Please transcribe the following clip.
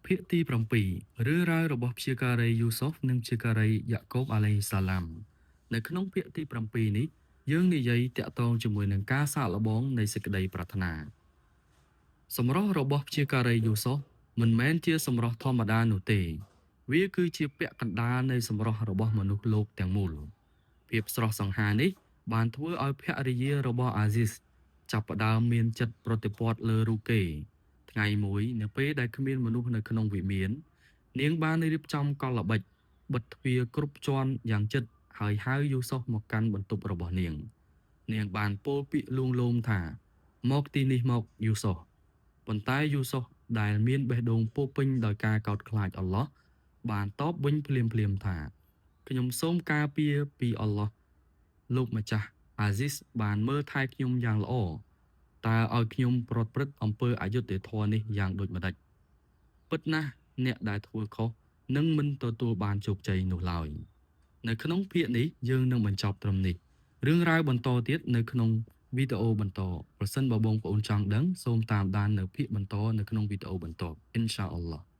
ភាគទី7រឿងរ៉ាវរបស់ព្យាការីយូសុฟនិងព្យាការីយ៉ាកូបអាឡៃសាឡាំនៅក្នុងភាគទី7នេះយើងនិយាយតាក់ទងជាមួយនឹងការសាកល្បងនៃសេចក្តីប្រាថ្នាសម្រស់របស់ព្យាការីយូសុฟមិនមែនជាសម្រស់ធម្មតានោះទេ វាគឺជាពាក់កណ្ដាលនៃសម្រស់របស់មនុស្សលោកទាំងមូលភាពស្រស់សង្ហានេះបានធ្វើឲ្យភរិយារបស់អាស៊ីសចាប់ផ្ដើមមានចិត្តប្រតិព័ទ្ធលើរូបគេ ថ្ងៃមួយនៅពេលដែលគ្មានមនុស្សនៅក្នុងវិមាន នាងបានរៀបចំកលល្បិចបិទទ្វារគ្រប់ជាន់យ៉ាងជិតហើយហៅយូសុសមកកាន់បន្ទប់របស់នាង នាងបានពោលពាក្យលួងលោមថា មកទីនេះមកយូសុសប៉ុន្តែយូសុសដែលមានបេះដូងពោរពេញដោយការកោតខ្លាចអល់ឡោះបានតបវិញភ្លាមៗថាខ្ញុំសូមការពារពីអល់ឡោះលោកម្ចាស់អាស៊ីសបានមើលថែខ្ញុំយ៉ាងល្អតើឲ្យខ្ញុំប្រព្រឹត្តអំពើអយុត្តិធម៌នេះយ៉ាងដូចម្តេចពិតណាស់អ្នកដែលធ្វើខុសនឹងមិនទទួលបានជោគជ័យនោះឡើយនៅក្នុងភាគនេះយើងនឹងបញ្ចប់ត្រឹមនេះរឿងរ៉ាវបន្តទៀតនៅក្នុងវីដេអូបន្តប្រសិនបើបងប្អូនចង់ដឹងសូមតាមដាននៅភាគបន្តនៅក្នុងវីដេអូបន្ទាប់អ៊ីនសាអល់ឡោះ។